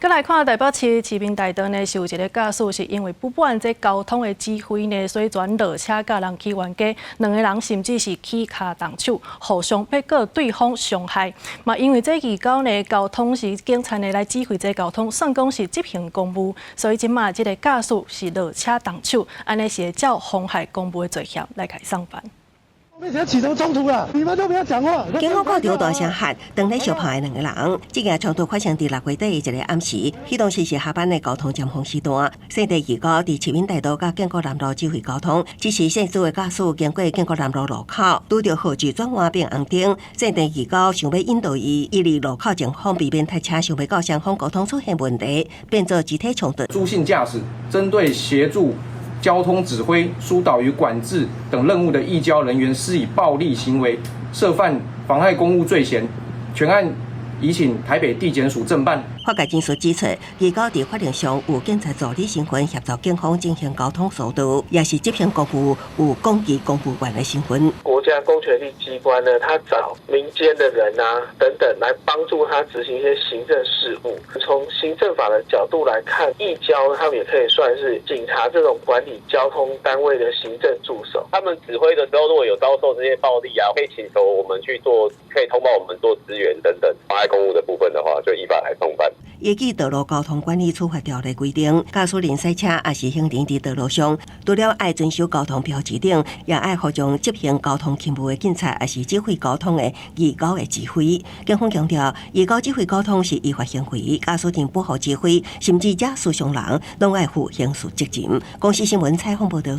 閣來看台北市市民大道呢，是有一个駕駛是因為不滿這交通的指揮呢，所以轉落車佮人起冤家，兩个人甚至是起跤動手，互相欲告對方傷害。嘛，因為這義交呢，交通是警察呢來指揮這交通，算講是執行公務，所以這馬這個駕駛是落車動手，按呢是會照妨害公務的罪嫌來共送辦。面前起什麼衝突了？你們都不要講話。警方看著大聲喊，當咧相拍的兩個人，這件衝突發生佇6月底的一个暗時，彼當時是下班的交通尖峰時段。姓鄭義交佇市民大道佮建國南路指揮交通，這時姓朱的駕駛經過建國南路路口，拄著號誌轉彎變紅燈，姓鄭義交想欲引導伊，伊佇路口前方避免塞車，想欲到雙方溝通出現問題，變做肢體衝突。朱姓駕駛針對協助交通指揮、疏導與管制等任務的義交人員施以暴力行為，涉犯妨害公務罪嫌，全案移請台北地檢署偵辦。法界人士指出，義交佇法令上有警察助理身份協助警方進行交通疏導，也是執行公務有廣義公務員的身份。國家公權力機關呢，他找民間的人啊等等來幫助他執行一些行政事務。從行政法的角度來看，義交他們也可以算是警察這種管理交通單位的行政助手。他們指揮的時候，如果有遭受這些暴力啊，可以請求我們去做，可以通報我們做支援等等。妨礙公務的部分的話，就依法來送辦。依據道路交通管理處罰條例規定，駕駛人駛車抑是行人佇道路上，除了愛遵守交通標誌等，也愛服從執行交通勤務的警察，抑是指揮交通的義交的指揮。警方強調，義交指揮交通是依法行為，駕駛人不服指揮，甚至惹事傷人，攏愛負刑事責任。公視新聞採訪報導。